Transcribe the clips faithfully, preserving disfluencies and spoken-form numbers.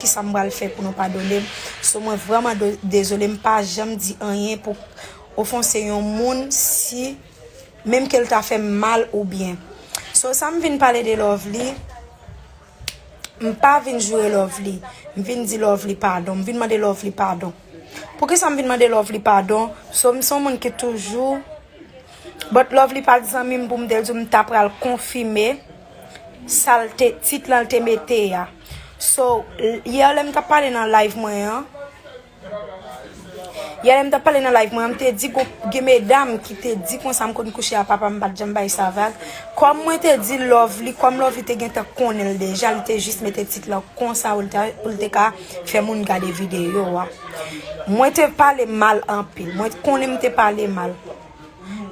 kisa m pral fè pou nou padone m. So, mwen vrèman do- dezole, m pa janm di anyen pou ofanse yon moun, si menm ke l ta fè m mal ou byen. So, sa m vin pale de Lovely, m pa vin joure Lovely. M vin di Lovely padon. M vin mande Lovely padon. Poukisa m vin mande Lovely padon? So, m se yon moun ki toujou But Lovely pa t zanmi m pou m te di w m ta pral konfime sa l te, tit lan l te mete a. So, l- yè lè m t ap pale nan live mwen an, yè lè m t ap pale nan live mwen an, m te di gon- gen medam ki te di konsa m konn kouche a papa m, m pa t janm bay sa vag. Kòm mwen te di Lovely, kòm Lovely te gentan konnen l deja, li te jis mete tit lan konsa pou l te, pou l te ka fè moun gade videyo a. Mwen te pale mal anpil. Mwen konnen m te pale mal.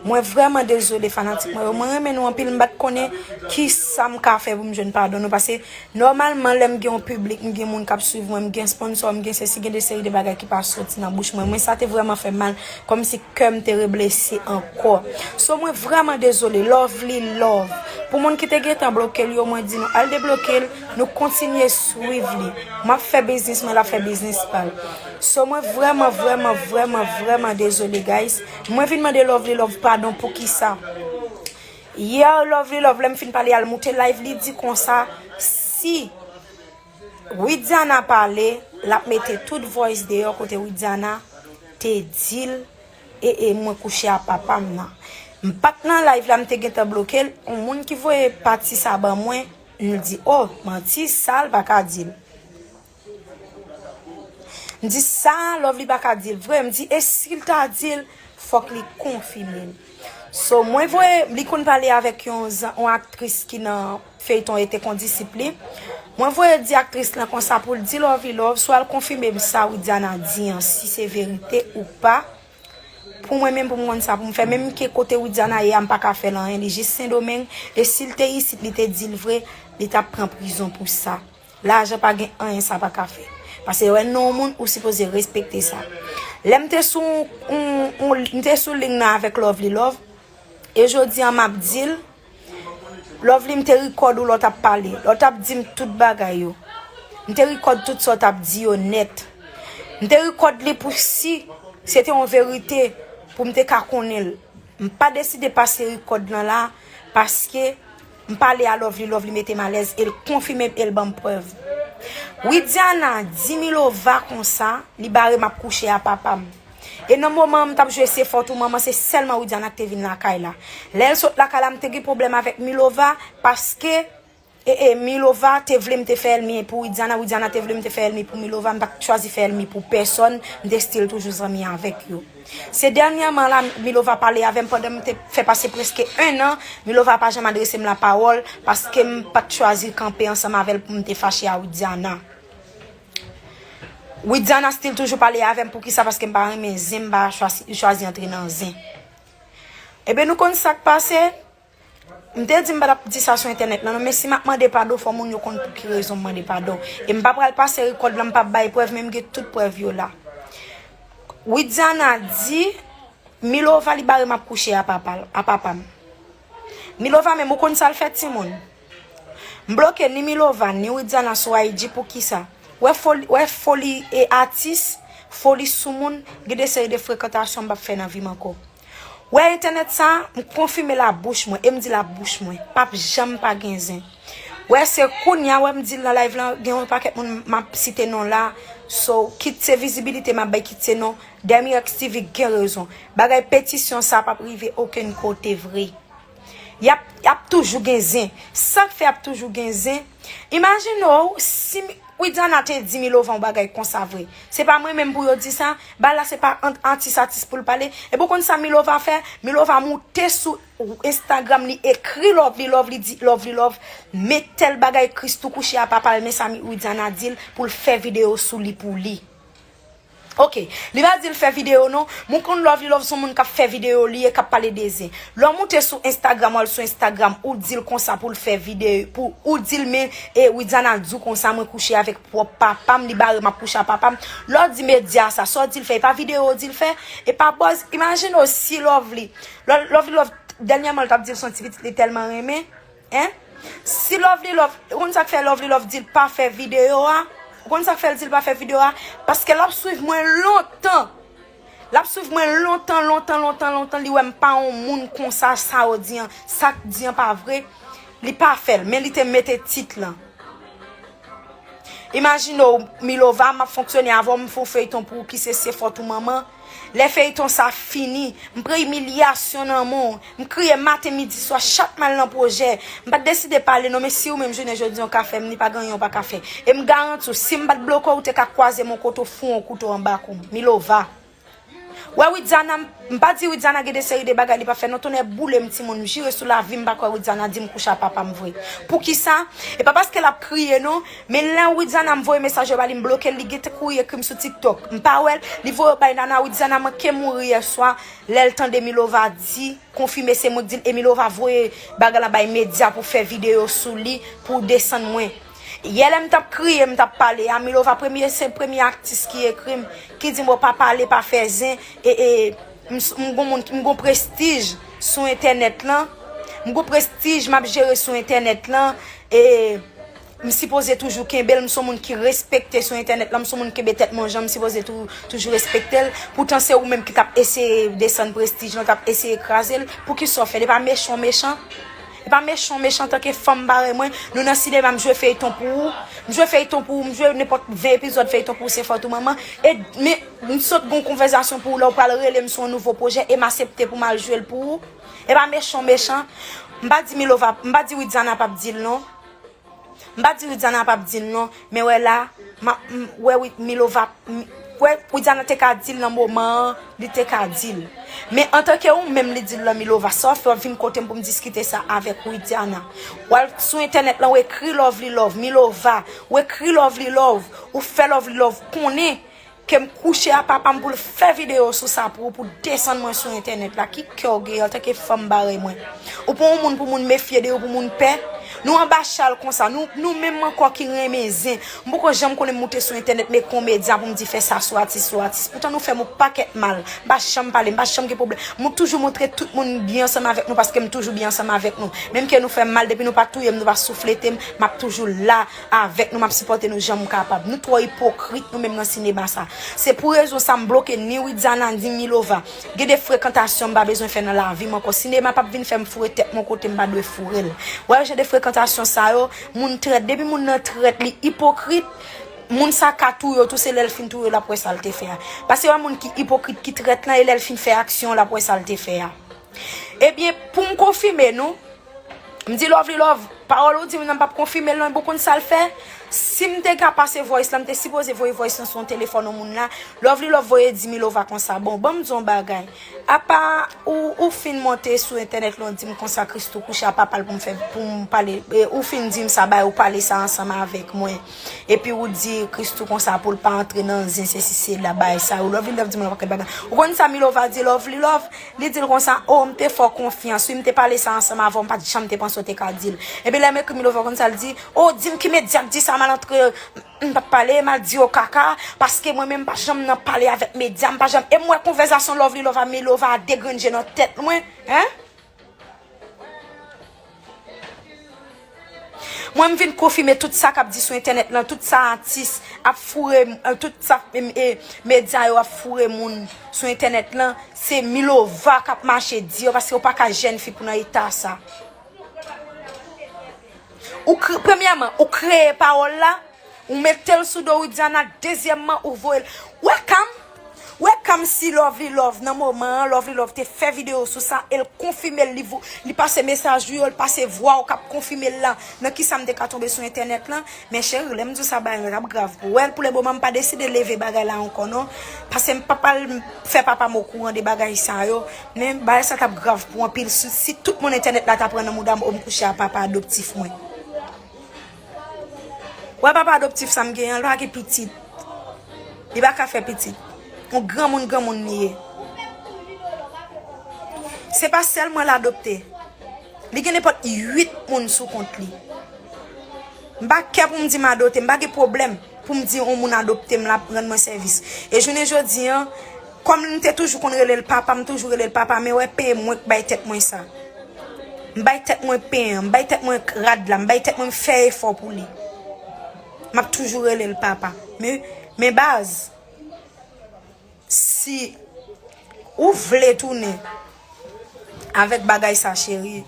Mwen vrèman dezole fanatik mwen yo. Mwen renmen nou anpil, m pa t konnen kisa m ka fè pou m jwenn padon nou. Paske nòmalman lè m gen yon piblik, m gen moun k ap swiv mwen, m gen sponsò, m gen sesi, gen de seri de bagay ki pa soti nan bouch mwen. Mwen sa te vrèman fè m mal, kòmsi kè m te reblese ankò. So mwen vrèman dezole. Lovely love. Pou moun ki te gentan bloke l yo, mwen di nou al debloke l, nou kontinye swiv li. M ap fè biznis mwen, l ap fè biznis pa l. So mwen vrèman, vrèman, vrèman, vrèman dezole, guys. Mwen vin mande Lovely Love padon poukisa. Yè Lovely Love, lè m fin pale a, l moute live, li di konsa, si Widiana pale, l ap mete tout voice deyò kote Widiana te di l, e, e mwen kouche a papa m nan. M pa t nan live la, m te gentan bloke l. Yon moun ki voye pati sa ban mwen, m di, oh, manti, sa l pa ka di l. M di sa Lovely pa ka di l vre. M di, e si l ta di l, fòk li konfime l. So, mwen voye, li konn pale avèk yon, zan- yon aktris ki nan feyton Ete Kondisip li. Mwen voye di aktris lan konsa pou l di Lovely Love, swa l konfime m sa Widiana di an, si se verite ou pa. Pou mwen menm, pou m konn sa pou m fè. Menm ke kote Widiana ye a, m pa ka fè l anyen. Li jis Sendomeng. E si l te isit, li te di l vre, li t ap pran prizon pou sa. Lajan pa gen anyen sa pa ka fè. Paske lè w wè non yon moun, ou sipoze respekte sa. Lè m te sou, on, on, m te sou liy nan avèk Lovely Love, e jodi an m ap di l, Lovely, m te rikòd ou lè w t ap pale, lè w t ap di m tout bagay yo. M te rikòd tout sa w t ap di yo nèt. M te rikòd li pou si se te yon verite, pou m te ka konnen l. M pa deside pase rikòd lan la, paske m pale a Lovely, Lovely mete m alèz, e l konfime m, e l ban m prèv. Widiana di Milova konsa, li bare m ap kouche a papa m. E nan moman an, m t ap jwe se fòt ou manman, se sèlman Widiana ki te vin lakay la. Lè l sot lakay la, m te gen pwoblèm avèk Milova, paske, e, e, Milova te vle m te fè ènmi pou Widiana, Widiana te vle m te fè ènmi pou Milova, m pa t chwazi fè ènmi pou pèsòn, m te still toujou zanmi avèk yo. Se dènyèman la, Milova pale avè m pandan m te fè pase prèske en an, Milova pa janm adrese m lapawòl, paske m pa t chwazi kanpe ansanm avè l pou m te fache a Widiana. Widiana still toujou pale avè m, poukisa? Paske m pa renmen zen, m pa chwazi, chwazi antre nan zen. Ebyen, nou konn sa k pase? M te di m pa t ap di sa sou entènèt lan non, men si m ap mande padon, fò moun yo konn pou ki rezon m mande padon. E m pa pral pase rikòd lan, m p ap bay prèv, men m gen tout prèv yo la. Widiana di Milova li bare m ap kouche a papa l, a papa m. Milova menm, ou konn sa l fè timoun? M bloke ni Milova, ni Widiana sou I G, poukisa? Wè foli, wè foli e atis, foli sou moun, gen de seri de frekantasyon m p ap fè nan vi m ankò. Wè entènèt sa, m konfime la bouch mwen, e m di la bouch mwen, p ap janm pa gen zen. Wè se kounya, wè m di l nan live lan, gen yon pakèt moun m ap site non la, so, kit se vizibilite m ap bay, kit se non, Dèmi X T V gen rezon. Bagay petisyon sa p ap rive okenn kote vre. Y ap, y ap toujou gen zen. Sa k fè y ap toujou gen zen? Imajine w, si mi- Widiana te di Milova yon bagay konsa vre. Se pa mwen menm pou yo di sa. Bagay la se pa ant atis atis pou l pale. Epi w konn sa Milova fè? Milova moute sou Instagram, li ekri Lovely Love, li di Lovely Love, men tèl bagay Christoo kouche a papa l, men sa mi- Widiana di l pou l fè videyo sou li pou li. Ok, li pa di l fè videyo non, m konn Lovely Love se yon moun k ap fè videyo li ye, k ap pale de zen. Lè w moute sou Instagram, w al sou Instagram, ou di l konsa pou l fè videyo, pou ou di l men, e Widiana di w konsa mwen kouche avèk pwòp papa m, li bare m ap kouche a papa m. Lè w di medya sa, sa w di l fè, e pa videyo w di l fè, e pa buzz. Imajine w si Lovely, Lo- Lovely Love, dènyèman l t ap di l se yon ti pitit li tèlman renmen. Hein? Si Lovely Love, ou konn sa k fè Lovely Love di l pa fè videyo a, Ou konn sa k fè l di l pa fè videyo a? Paske l ap swiv mwen lontan. L ap swiv mwen lontan, lontan, lontan, lontan. Li wè m pa yon moun konsa, sa yo di an, sa k di an pa vre. Li pa fè l, men li te mete tit lan. Imajine w, Milova, m ap fonksyone avè w, m fè yon feyton pou ou ki se Se fòt ou manman. Lè feyton sa fini, m pran imilyasyon nan men w. M kriye maten, midi, swa, chak m al nan pwojè. M pa t deside pale non, men si ou menm jounen jodi an w ka fè m li, pa gen anyen w pa ka fè. E m garanti w, si m pa t bloke w, ou te ka kwaze m yon kote, w foure yon kouto anba kou m. Milova. Wè Widiana, m, m pa di Widiana gen de seri de bagay li pa fè non, tonnè boule m timoun, m jire sou lavi m, m pa kwè Widiana di m kouche a papa m vre. Poukisa? E pa paske l ap kriye non, men lè Widiana m voye mesaj yo ba li, m bloke l, li gentan kouri ekri m sou TikTok. M pa wè l, li voye yo bay Nana, Widiana manke mouri yè swa, lè l tande Milova di, konfime se mwen k di l, e Milova voye bagay la bay medya pou fè videyo sou li, pou desann mwen. Yè lè m t ap kriye, m t ap pale a, Milova premye, se premye atis ki ekri m, ki di m, "Bon, pa pale, pa fè zen, e, e, m, s- m gon moun, m gon prestij sou entènèt lan, m gon prestij m ap jere sou entènèt lan, e m sipoze toujou kenbe l, m se yon moun ki respekte sou entènèt lan, m se yon moun ki kenbe tèt mwen jan m sipoze tou, toujou respekte l. Poutan se ou menm ki t ap eseye desann prestij lan, t ap eseye kraze l. Poukisa w fè l? E pa mechan w mechan?" E pa mechan w mechan antanke fanm parèy mwen. Nou nan sinema, m jwe feyton pou ou. M jwe feyton pou ou, m jwe nenpòt ven epizòd feyton pou ou, Se fòt ou manman. E, men, m sot gon konvèsasyon pou ou, lè w pral rele m sou yon nouvo pwojè, e m asepte pou m al jwe l pou ou. E pa mechan w mechan. M pa di Milova, m pa di Widiana p ap di l non. M pa di Widiana p ap di l non, men wè la, m ap, m, wè wi, Milova, m, wè Widiana te ka di l nan moman an, li te ka di l. Men antanke ou menm li di l lan Milova, sa w fè w vin kote m pou m diskite sa avèk Widiana. W al sou entènèt lan, w ekri Lovely Love, Milova, w ekri Lovely Love, ou fè Lovely Love konnen ke m kouche a papa m pou l fè videyo sou sa pou ou, pou desann mwen sou entènèt la. Ki kè w genyen antanke fanm parèy mwen? Ou pa yon moun pou moun mefye de ou, pou moun pè? Nou anba chal konsa, nou, nou menm ankò ki renmen zen. M poko janm konnen m moute sou entènèt, men kon medya pou m di fè sa sou atis, sou atis. Poutan nou fè m yon pakèt mal. M pa janm pale, m pa janm gen pwoblèm. M toujou montre tout moun m byen ansanm avèk nou paske m toujou byen ansanm avèk nou. Menm ke nou fè m mal, depi nou pa touye m, nou pa souflete m, m ap toujou la avèk nou, m ap sipòte nou jan m kapab. Nou twò ipokrit nou menm nan sinema sa. Se pou rezon sa m bloke ni Widiana ni Milova. Gen de frekantasyon m pa bezwen fè nan lavi m ankò. Sinema p ap vin fè m foure tèt mwen kote m pa dwe foure l. Wè jan de frekantasyon sa yo, moun trèt. Depi moun nan trèt, li ipokrit, moun sa ka touye w tou, se lè l fin touye w l ap wè sa l te fè a. Paske wè moun ki ipokrit, ki trèt lan, e lè l fin fè aksyon, l ap wè sa l te fè a. Ebyen, pou m konfime nou, m di Lovely Love, pawòl ou di m nan m p ap konfime l non, bon konn sa l fè? Si m te ka pase voice lan, m te sipoze voye voice lan sou yon telefòn yon moun la, Lovely Love voye di Milova konsa, bon, ban m di yon bagay. Apa ou, ou fin monte sou entènèt lan, w di m konsa Christoo kouche a papa l pou m fè, pou m pale, e, ou fin di m sa, bay ou pale sa ansanm avèk mwen. Epi ou di Christoo konsa pou l pa antre nan zen, sesi sela, bagay sa yo. Lovely Love di m yon pakèt bagay. Ou konn sa Milova di Lovely Love? Li di l konsa, o, m te fè w konfyans, wi, m te pale sa ansanm avè w, m pa t janm te panse w te ka di l. Epi lè m ekri Milova, konn sa l di, o, di m ki medya k di sa, m al antre, m p ap pale, m al di yo kaka, paske mwen menm m pa janm nan pale avèk medya, m pa janm, e m wè konvèsasyon Lovely Love a Milova a degrenje nan tèt mwen, en? Mwen, m vin konfime tout sa k ap di sou entènèt lan, tout sa atis ap foure, eh, tout sa, eh, eh, medya yo ap foure moun sou entènèt lan, se Milova k ap mache di yo, paske ou pa ka jèn fi pou nan eta sa. Ou kre-, premyèman, ou kreye pawòl la, ou mete l sou do Widiana, dezyèmman, ou voye l. Wè ka m, wè ka m si Lovely Love, nan moman an, Lovely Love te fè videyo sou sa, e l konfime l, li vo-, li pase mesaj ou yo, l pase vwa w k ap konfime l la, nan kisa m te ka tonbe sou entènèt lan. Men cheri, lè m di w sa, bagay la t ap grav pou ou. Wè, pou le moman, m pa deside leve bagay la ankò, non. Paske m p ap al fè papa m okouran de bagay sa yo. Men bagay sa t ap grav pou anpil. Si, si tout moun entènèt la ta pran nan mouda m, o m kouche a papa adoptif mwen. Wè papa adoptif sa m genyen an, li pa gen pitit. Li pa ka fè pitit. Yon granmoun, granmoun li ye. Se pa sèl mwen l adopte. Li gen nenpòt uit moun sou kont li. M pa kè pou m di m adopte, m pa gen pwoblèm pou m di yon moun adopte m, l ap rann mwen sèvis. E jounen jodi an, kòm m te toujou konn rele l papa, m toujou rele l papa, men wè pen mwen k bay tèt mwen sa. M bay tèt mwen pen an, m bay tèt mwen rad la, m bay tèt mwen, m fè efò pou li. M ap toujou rele l papa. Men, men baz, si ou vle tounen avèk bagay sa, cheri,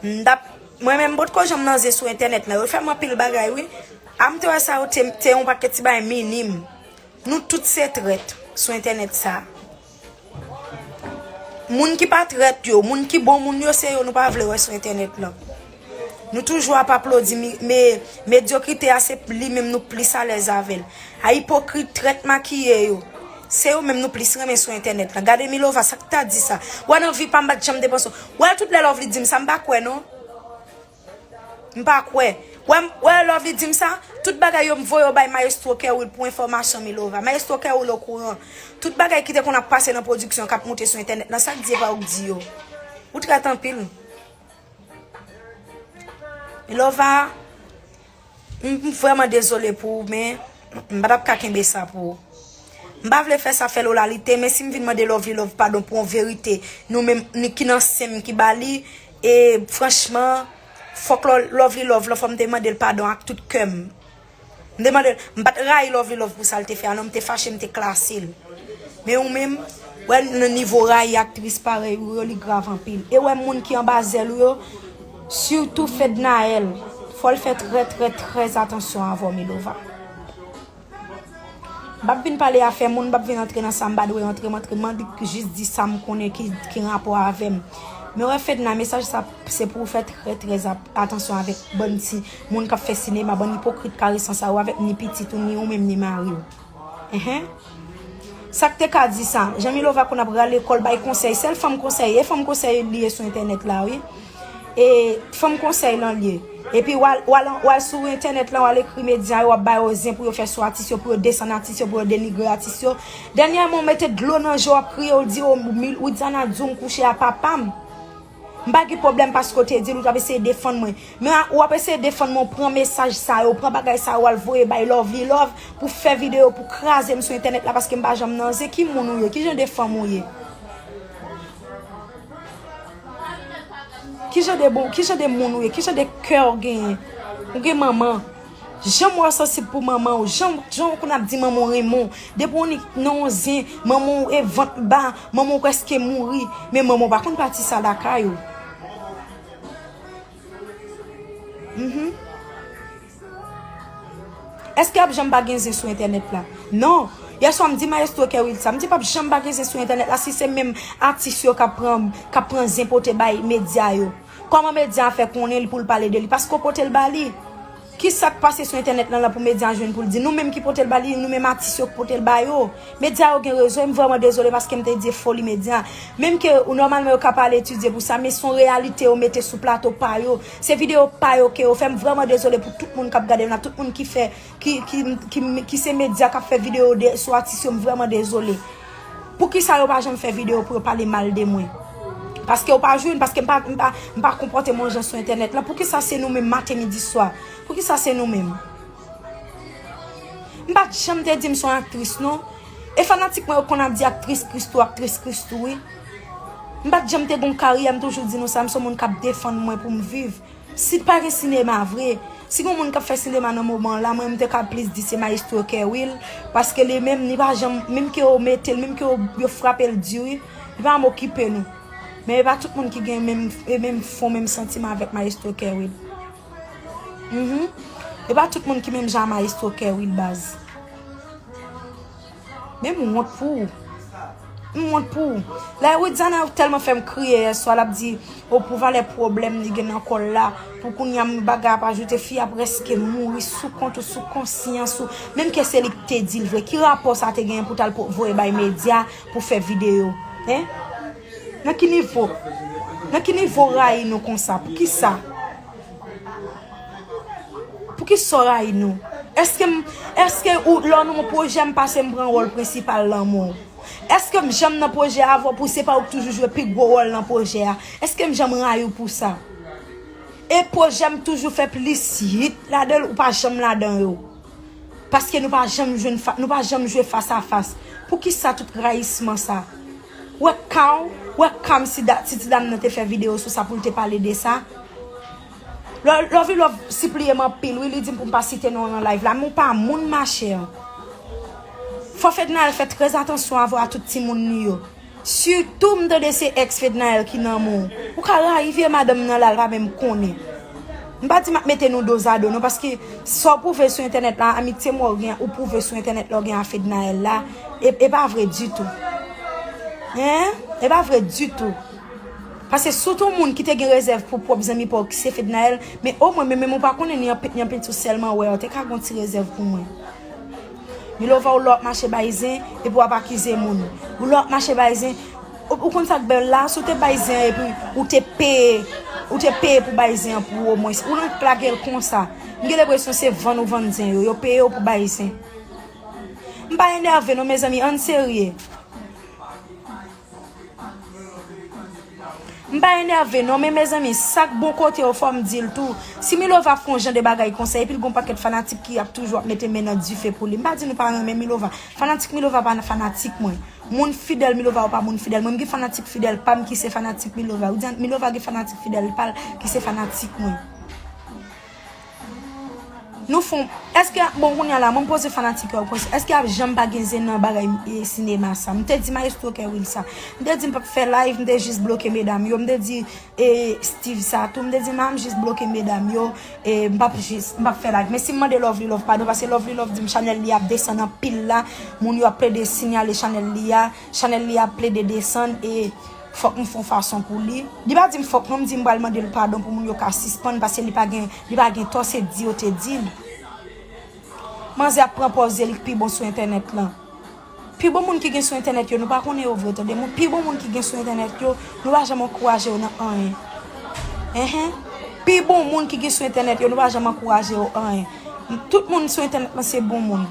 m t ap, mwen menm, m potko janm nan zen sou entènèt la. Yo fè m anpil bagay, wi. A, m te wè sa, yo te, te yon pakèt ti bagay minim. Nou tout se trèt sou entènèt sa. Moun ki pa trèt yo, moun ki bon moun yo, se yo nou pa vle wè sou entènèt lan. Nou toujou ap aplodi mi-, me-, medyokrite a, se li menm nou plis alèz avè l. A, ipokrit, trèt makiye yo, se yo menm nou plis renmen sou entènèt lan. Gade Milova, sa k ta di sa? Wè nan vi pa m, m pa t janm te panse. Wè tout lè Lovely di m sa, m pa kwè non. M pa kwè. Wè, m- wè Lovely di m sa, tout bagay yo m voye yo bay Maestro Kerwill pou enfòmasyon Milova. Maestro Kerwill okouran. Tout bagay ki te konn ap pase nan pwodiksyon k ap moute sou entènèt lan, sa k di e pa ou k di yo. Ou trèt anpil. Milova, m, m vrèman dezole pou ou, men m pa t ap ka kenbe sa pou ou. M pa vle fè sa fè lolalite, men si m vin mande Lovely Love padon pou yon verite, nou menm, ni ki nan sen m ki ba li, e franchman, fòk Lo- Lovely Love, fò m te mande l padon ak tout kè m. M te mande l, m pa t rayi Lovely Love pou sa l te fè a, non, m te fache, m te klase l. Men ou menm, wè nan nivo rayi aktris parèy ou yo, li grav anpil. E wè moun ki anba zèl ou yo, sitou Fednaelle, fò l fè trè, trè, trè atansyon avè w, Milova. M p ap vin pale afè moun, m p ap vin antre nan sa m pa dwe antre, m antre, m annik jis di sa m konnen ki, ki rapò avè m. Men wè Fedna, mesaj sa se pou w fè trè, trè ap- atansyon avèk bann ti moun k ap fè sinema, bann ipokrit karesan sa yo avèk ni pitit ou, ni ou menm, ni mari w. Enhen. Sa k te ka di sa? Jan Milova konn ap rale kò l bay konsèy, sèl fanm konsèy, e fanm konsèy li ye sou entènèt la, wi. E fanm konsèy lan l ye. Epi w al, w al, w al sou entènèt lan, w al ekri medya yo, w ap ba yo zen pou yo fè sou atis yo, pou yo desann atis yo, pou yo denigre atis yo. Dènyèman, w mete dlo nan je w, w ap kriye, w di, "O, Mil- Widiana di w m kouche a papa m." M pa gen pwoblèm paske w te di l, ou t ap eseye defann mwen. Men a- w ap eseye defann mwen, w pran mesaj sa yo, w pran bagay sa yo, w al voye bay Lovely Love pou fè videyo, pou kraze m sou entènèt la paske m pa janm nan zen. Ki moun ou ye? Ki jan de fanm ou ye? Ki jan de bon, ki jan de moun ou ye? Ki jan de kè w genyen? Ou gen manman. Jan w wè w sansib pou manman w, jan, jan w konn ap di manman w renmen w. Depi w annik nan yon zen, manman w e vant ba, manman w prèske mouri. Men manman w pa konn pati sa lakay ou. Mhm. Èske ap janm pa gen zen sou entènèt la? Non. Yèswa m di Maestro Kerwill sa. M di p ap janm pa gen zen sou entènèt la si se menm atis yo k ap pran, k ap pran zen pote bay medya yo. Kòman medya a fè konnen li pou l pale de li? Paske w pote l ba li. Ki sa k pase sou entènèt lan la pou medya a jwenn pou l di? Nou menm ki pote l ba li, nou menm atis yo k pote l ba yo. Medya yo gen rezo, e m vrèman dezole paske m te di e foli medya. Menm ke ou nòmalman yo ka pa al etidye pou sa, men se yon reyalite yo mete sou plato pa yo. Se videyo pa yo ke yo fè. M vrèman dezole pou tout moun k ap gade m la, tout moun ki fè, ki, ki, ki, ki se medya k ap fè videyo de, sou atis yo, m vrèman dezole. Poukisa yo pa janm fè videyo pou yo pale mal de mwen? Paske yo pa jwenn, paske m pa, m pa, m pa konpòte m yon jan sou entènèt lan. Poukisa se nou menm maten, midi, swa? Poukisa se nou menm? M pa t janm te di m se yon aktris, non. E fanatik mwen yo konn ap di aktris Christoo, aktris Christoo, wi. M pa t janm te gon karyè, m toujou di nou sa, m se yon moun k ap defann mwen pou m viv. Si t pa gen sinema vre, si gon moun k ap fè sinema nan moman la, mwen m te ka plis di se Maestro Kerwill, paske li menm, li pa janm, menm ke yo mete l, menm ke yo, yo frape l di, wi, li pa janm okipe nou. Men e pa tout moun ki gen menm, e menm fon, menm santiman avèk Maestro Kerwill. Mhm. E pa tout moun ki menm jan a Maestro Kerwill baz. Men m wont pou ou. M wont pou ou. Lè Widiana tèlman fè m kriye yèswa, l ap di, o, pou valè pwoblèm li gen nan kò l la, pou kounye a m bagay ap ajoute, fi a prèske mouri sou kont ou, sou konsyans ou. Menm ke se li k te di l vre, ki rapò sa te genyen pou t al po- voye bay medya pou fè videyo? Hein? Nan ki nivo? Nan ki nivo rayi nou konsa? Poukisa? Poukisa w rayi nou? Èske m, èske ou, lè w nan yon pwojè, m pase m pran wòl prensipal lanmou w? Èske m janm nan pwojè avè w pou se pa ou k toujou jwe pi gwo wòl nan pwojè a? Èske m janm rayi w pou sa? E pwojè m toujou fè plis hit ladan l, ou pa janm ladan yo. Paske nou pa janm jwenn fa- nou pa janm jwe fas a fas. Poukisa tout rayisman sa? Wè ka w, wè ka m si da- si ti dam nan te fè videyo sou sa pou l te pale de sa. Lo- Lovely Love sipliye m anpil, wi, li di m pou m pa site non nan live la, men ou pa moun, machè. Fò Fednaelle fè trè atansyon avè a tout timoun li yo. Sitou m tande se ex Fednaelle ki nan men w. Ou ka rayi vye madanm nan la, l pa menm konnen. M pa di m ap mete nou dozado non, paske sa w pwouve sou entènèt la, amitye mwen w gen, ou pwouve sou entènèt la w gen a Fednaelle la, e, e pa vre ditou. Hein? E pa vre ditou. Paske si w te yon moun ki te gen rezèv pou pwòp zanmi pa w ki se Fednaelle, men omwen, men, men ou pa konnen ni anpil, ni anpil sou sèlman wè, ou te ka gen yon ti rezèv pou mwen. Milova, ou lè w ap mache bay zen, epi w ap akize moun. Ou lè w ap mache bay zen, ou, ou konn sa k bèl la, si w te bay zen an, epi ou te peye, ou te peye pou bay zen an pou omwen, ou nan lage l konsa. M gen lenpresyon se vann ou vann zen yo, yo peye w pou bay zen. M pa enève non, mezanmi, ann serye. M pa enève non, men mezanmi, sa k bon kote yo, fò m di l tou. Si Milova fè yon jan de bagay konsa, epi l gon pakèt fanatik ki ap toujou ap mete men nan dife pou li. M pa di nou pa renmen Milova. Fanatik Milova pa fanatik mwen. Moun fidèl Milova yo pa moun fidèl mwen. M gen fanatik fidèl pa m ki se fanatik Milova. Ou di Milova gen fanatik fidèl pa l ki se fanatik mwen. Nou fon, èske, bon, kounye a la, mwen m poze fanatik yo kesyon, èske ap janm pa gen zen nan bagay e, sinema sa? M te di Maestro Kerwil sa. M te di m p ap fè live, m te jis bloke medam yo. M te di e, Steve sa tou. M te di m a m jis bloke medam yo, e, m p ap jis, m p ap fè live. Men si m mande Lovely Love padon, paske Lovely Love di m chanèl li ap desann anpil la, moun yo ap plede sinyale chanèl li a, chanèl li ap plede desann, e fòk m fè yon fason pou li. Li pa di m fòk non, m di m pral mande l padon pou moun yo ka sispann, paske li pa gen, li pa gen tò, se di yo te di l. Manzè ap pran pòz li k pi bon sou entènèt lan. Pi bon moun ki gen sou entènèt yo, nou pa konnen yo vre, tande. Moun, pi bon moun ki gen sou entènèt yo, nou pa janm ankouraje yo nan anyen. Enhen. Pi bon moun ki gen sou entènèt yo, nou pa janm ankouraje yo anyen. Tout moun sou entènèt lan se bon moun.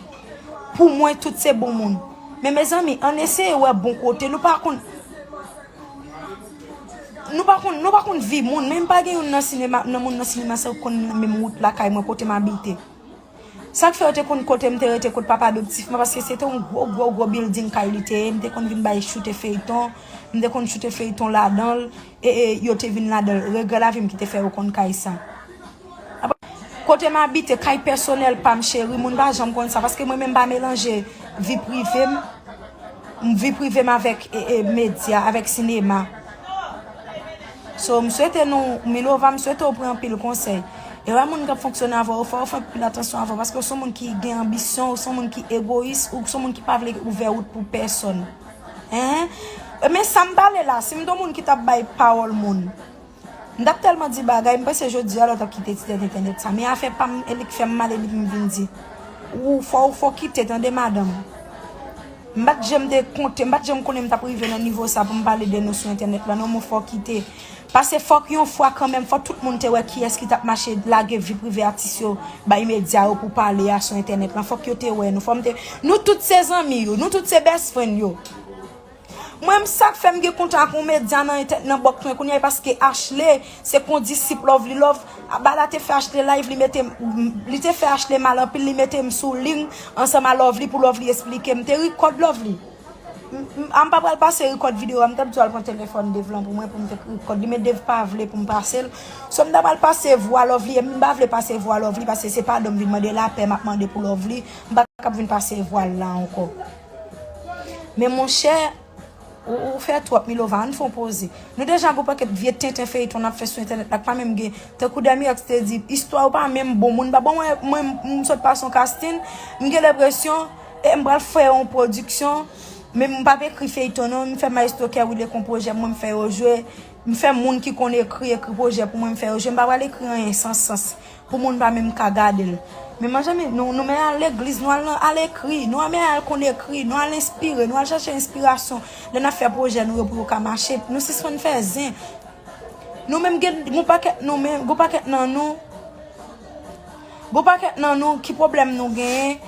Pou mwen, tout se bon moun. Men mezanmi, ann eseye wè bon kote. Nou pa konn, nou pa konn, nou pa konn vi moun. Men m pa gen youn nan sinema, nan moun nan sinema sa yo konn menm wout lakay mwen kote m abite. Sa k fè yo te konn kote m te rete, kot papa adoptif mwen, paske se te yon gwo, gwo, gwo bilding kay li te ye. M te konn vin bay choute feyton. M te konn choute feyton ladan l. E, e yo te vin ladan l. Regrè lavi m ki te fè yo konn kay sa. Apa, kote m abite, kay pèsonèl pa m, cheri, moun pa janm konn sa, paske mwen menm m pa melanje vi prive m, vi prive m avèk, e, e, medya, avèk sinema. So, m swete nou, Milova, m swete w pran anpil konsèy. E wè moun k ap fonksyone avè w, fò w fè anpil atansyon avè w, paske w se yon moun ki gen anbisyon, w se yon moun ki egoyis, ou se yon moun ki pa vle ouvè wout pou pèsòn. Hein? Men sa m pale la, si m te yon moun ki t ap bay pawòl moun, m t ap tèlman di bagay, m panse jodi a lòt ap kite ti tèt entènèt sa. Men afè pa m, e li k fè m mal, e li pou m vin di. Ou fò, ou fò kite, tande, madanm. M pa t janm te konte, m pa t janm konnen m t ap rive nan nivo sa pou m pale de nou sou entènèt la. Non, men fò kite. Paske fòk yon fwa kanmenm, fò tout moun te wè kiyès ki t ap mache lage vi prive atis yo bay medya yo pou pale a sou entènèt lan. Fòk yo te wè nou. Fò m te, nou tout se zanmi yo, nou tout se best friend yo. Mwen, m sa k fè m gen kontak ak yon medya nan entè-, nan bòks mwen kounye a, e paske Ashley, se kondisip Lovely Love, a, bagay la te fè Ashley live, li mete m, li te fè Ashley mal anpil, li mete m sou liy ansanm a Lovely pou Lovely esplike m. M te rikòd Lovely. M, m, a, m pa pral pase rikòd videyo a, m t ap di w al pran telefòn Dave lan pou mwen, pou m te rikòd li, men Dave pa vle pou m pase l. So, m ta pral pase vwa Lovely, e m pa vle pase vwa Lovely, paske se padon m vin mande, lapè m ap mande pou Lovely, m pa t ap vin pase vwa l la ankò. Men monchè, ou, ou fè twòp, Milova, ann fè yon poze. Nou deja gon pakèt vye tenten feyton n ap fè sou entènèt la k pa menm gen. Tankou Dèmi X te di, istwa yo pa menm bon. Moun pa bon, mwen, mwen, m sot pase yon casting, m gen lenpresyon, e m pral fè yon pwodiksyon, men m p ap ekri feyton non, m fè Maestro Kerwil e kon pwojè mwen, m fè yo jwe. M fè moun ki konn ekri, ekri pwojè pou mwen, m fè yo jwe. M pa pral ekri anyen san sans pou moun pa menm ka gade l. Men mezanmi, nou, nou men al legliz, nou al nan, al ekri, nou men al konn ekri, nou al enspire, nou al chache enspirasyon. Lè n ap fè pwojè nou yo pou yo ka mache, nou sispann fè zen. Nou menm gen, gon pakèt nou menm, gon pakèt nan nou, gon pakèt nan nou, ki pwoblèm nou genyen?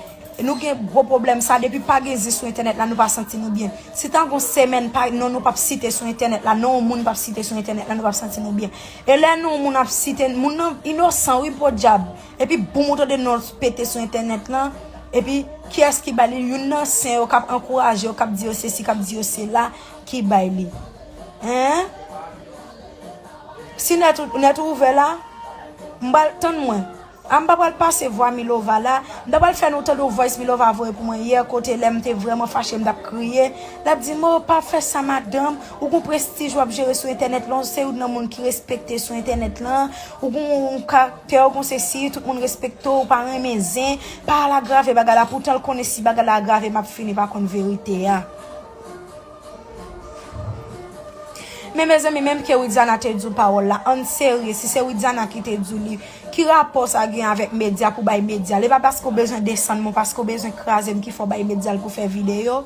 Nou gen gwo pwoblèm sa, depi pa gen zen sou entènèt la, nou pa santi nou byen. Si ta gon semèn pa, non nou p ap site sou entènèt la, non yon moun p ap site sou entènèt la, nou p ap santi nou byen. E lè non yon moun ap site, moun nan inosan, wi, podyab. Epi boum, ou tande non l pete sou entènèt lan. Epi kiyès ki bay li? Youn nan sen yo k ap ankouraje yo, k ap di yo sesi, k ap di yo sela, ki bay li. Hein? Si nèt ou, nèt ou ouvè la, M pral tann mwen. A m pa pral pase vwa Milova la. M ta pral fè nou tande yon voice Milova voye pou mwen yè kote lè m te vrèman fache m t ap kriye. L ap di m, "O, pa fè sa madanm, ou gon prestij w ap jere sou entènèt lan, ou se youn nan moun ki respekte sou entènèt lan, ou gon yon karaktè, ou gon sesi, tout moun respekte w, ou pa renmen zen, pa al agrave bagay la." Poutan l konnen si bagay la agrave, m ap fini pa konn verite a. Men mezanmi, menm ke Widiana te di w pawòl la, ann serye, si se Widiana ki te di w li, ki rapò sa gen avèk medya pou bay medya l? E pa paske w bezwen desann mwen, paske w bezwen kraze m ki fè w bay medya l pou fè videyo?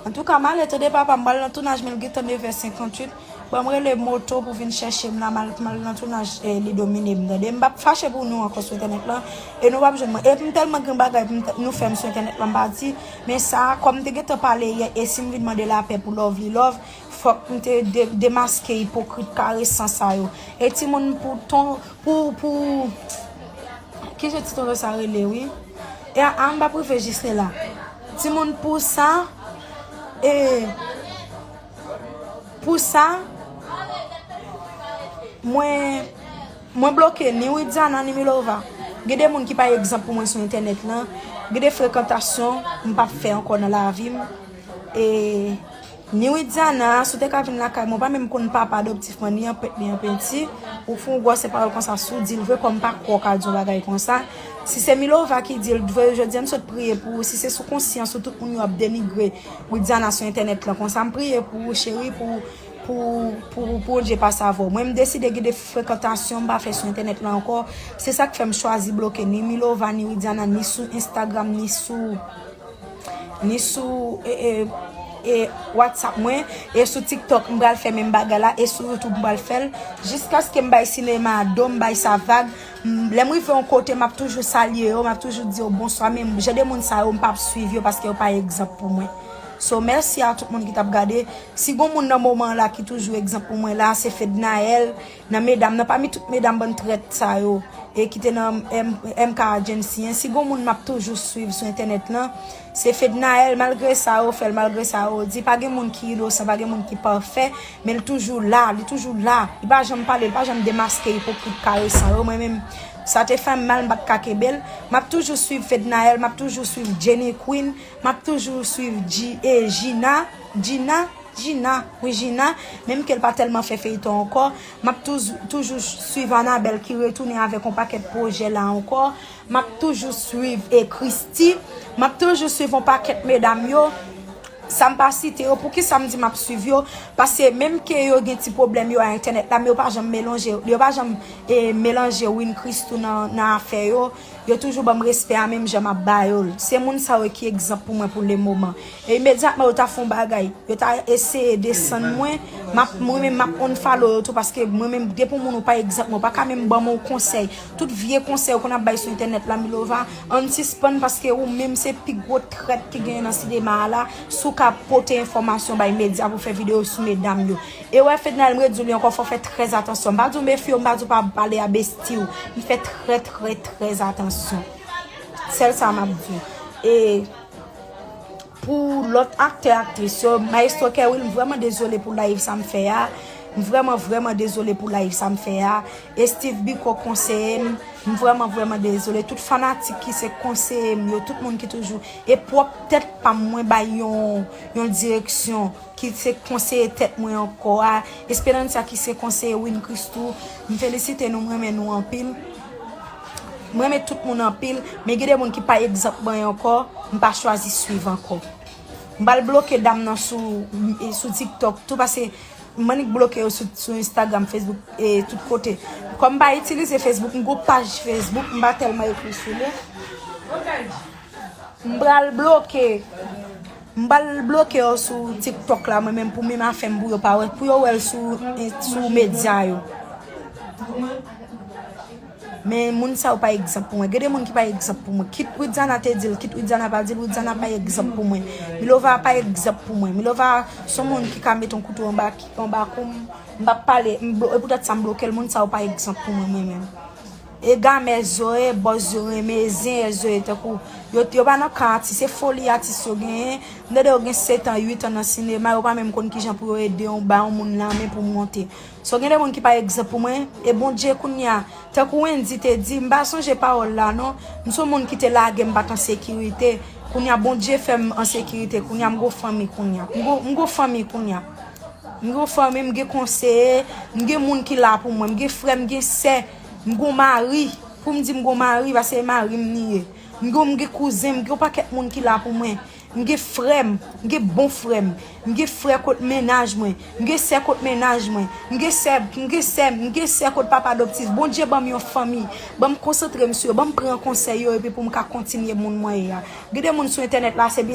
Antouka, m ale tande papa m, m pral nan tounaj, men l gentan nèf è senkanntuit. Bon, m rele moto pou vin chèche m la, m al, m al nan tounaj, eh, li domine m, tande. M p ap fache pou nou ankò sou entènèt lan, e nou p ap jwenn mwen. E m tèlman gen bagay pou m t-, nou fè m sou entènèt lan, m pa di. Men sa, kòm m te gentan pale yè, e si m vin mande lapè pou Lovely Love, fòk m te de-, demaske ipokrit karesan sa yo. E timoun pou ton, pou, pou, ki jan ti tonton sa rele, wi? E a, a, m p ap rive jis la. Timoun pou sa, e, pou sa, mwen, mwen bloke ni Widiana, ni Milova. Gen de moun ki pa egzanp pou mwen sou entènèt lan. Gen de frekantasyon m p ap fè ankò nan lavi m. E ni Widiana, si w te ka vin lakay mwen, w pa menm konn papa adoptif mwen, ni an pent, ni an penti. Ou fè yon gwòsè pawòl konsa sou di l vre, kòm m pa kwè w ka di yon bagay konsa. Si se Milova ki di l vre, jodi a m sot priye pou ou. Si se sou konsyans ou, tout moun yo ap denigre Widiana sou entènèt lan konsa, m priye pou ou, cheri, pou, pou, pou, pou Bondye pase avè w. Mwen, m deside gen de frekantasyon m pa fè sou entènèt lan ankò. Se sa k fè m chwazi bloke ni Milova, ni Widiana, ni sou Instagram, ni sou, ni sou, e, e, e, WhatsApp mwen, e sou TikTok, m pral fè menm bagay la, e sou YouTube, m pral fè l, jiskaske m bay sinema a do, m bay sa vag. M, lè m rive yon kote, m ap toujou salye yo, m ap toujou di yo bonswa, men jan de moun sa yo, m p ap swiv yo paske yo pa egzanp pou mwen. So, mèsi a tout moun ki t ap gade. Si gon moun nan moman an la ki toujou egzanp pou mwen la, se Fednaelle, nan medam nan, pami tout medam bann trèt sa yo, e ki te nan M-, M K Agency an, si gon moun m ap toujou swiv sou entènèt lan, se Fednaelle, malgre sa yo fè l, malgre sa yo di, pa gen moun ki inosan, pa gen moun ki pafè, men l toujou la, li toujou la. Li pa janm pale, li pa janm demaske ipokrit karesan yo. Mwen menm, sa te fè m mal, m pa t ka kenbe l. M ap toujou swiv Fednaelle, m ap toujou swiv Jenny Queen, m ap toujou swiv G-, e, Gina, Gina, Gina, wi, Gina, menm ke l pa tèlman fè feyton ankò, m ap touz-, toujou swiv Annabelle ki retounen avèk yon pakèt pwojè la ankò. M ap toujou swiv, e, Christie. M ap toujou swiv yon pakèt medam yo. Sa m pa site yo, poukisa m di m ap swiv yo? Paske menm ke yo gen ti pwoblèm yo a entènèt la, men yo pa janm melanje, yo pa janm, e, melanje Win Christou nan, nan afè yo. Yo toujou ban m respè a menm jan m ap ba yo l. Se moun sa yo ki egzanp pou mwen pou lemoman. E imedyatman yo ta fè yon bagay, yo ta eseye desann mwen, m ap, mwen menm m ap unfollow yo tou, paske mwen menm, depi yon moun ou pa egzanp mwen, ou pa ka menm ban m yon konsèy. Tout vye konsèy ou konn ap bay sou entènèt la, Milova, ann sispann, paske ou menm se pi gwo trèt ki genyen nan sinema a la, si w ka pote enfòmasyon bay medya pou fè videyo sou medam yo. E wè, Fednaelle, m redi w li ankò, fò w fè trè atansyon. M pa di w mefye w, m pa di w pa pale a besti w. M fè trè, trè, trè atansyon. Sèl sa m ap di w. E pou lòt aktè, aktris yo, Maestro Kerwil, m vrèman dezole pou live sa m fè a. M vrèman, vrèman dezole pou live sa m fè a. E Steve Biko konseye m. M vrèman, vrèman dezole. Tout fanatik ki se konseye m yo, tout moun ki toujou, e pwòp tèt pa m, mwen bay yon, yon direksyon, ki se konseye tèt mwen ankò a, Esperanza ki se konseye Win Christou, m felisite nou, m renmen nou anpil. M renmen tout moun anpil, men gen de moun ki pa egzanp mwen ankò, m pa chwazi swiv ankò. M pral bloke dam nan sou, sou TikTok tou, paske m annik bloke yo sou, sou Instagram, Facebook, e tout kote. Kòm m pa itilize Facebook, m gon paj Facebook, m pa tèlman ekri sou li. M pral bloke. M pral bloke yo sou TikTok la, mwen menm, pou menm afè m, pou yo pa wè, pou yo wè l sou, sou medya yo. Men moun sa yo pa egzanp pou mwen. Gen de moun ki pa egzanp pou mwen. Kit Widiana te di l, kit Widiana pa di l, Widiana pa egzanp pou mwen. Milova pa egzanp pou mwen. Milova se yon moun ki ka mete yon kouto anba, anba kou m, m p ap pale, m blo-, e poutèt sa m bloke l, moun sa yo pa egzanp pou mwen, mwen menm. E gamè zo ye, bòs yo renmen, e zen zo ye tankou. Yo, yo pa nan ka atis, se foli atis yo genyen. M tande yo gen sèt an, uit an nan sinema, yo pa menm konn kijan pou yo ede yon, ba yon moun lanmen pou monte. So gen de moun ki pa egzanp pou mwen, e Bondye kounye a, tankou Wendy te di, m pa sonje pawòl la non, m se yon moun ki te lage m pa t an sekirite. Kounye a Bondye fè m an sekirite, kounye a m gon fanmi kounye a. M gon, m gon fanmi kounye a. M gon fanmi, m gen konseye, m gen moun ki la pou mwen, m gen frè, m gen sè, m gon mari. Pou m di m gon mari, paske e mari m li ye. M gon, m gen kouzen, m gen yon pakèt moun ki la pou mwen. M gen frè m, m gen bon frè m, m gen frè kot mennaj mwen, m gen sè kot mennaj mwen, m gen sè, m gen sè, m gen sè kot papa adoptif. Bondye ban m yon fanmi, ban m konsantre m sou yo, ban m pran konsèy yo epi pou m ka kontinye moun mwen ye a. Gen de moun sou entènèt la, se biznis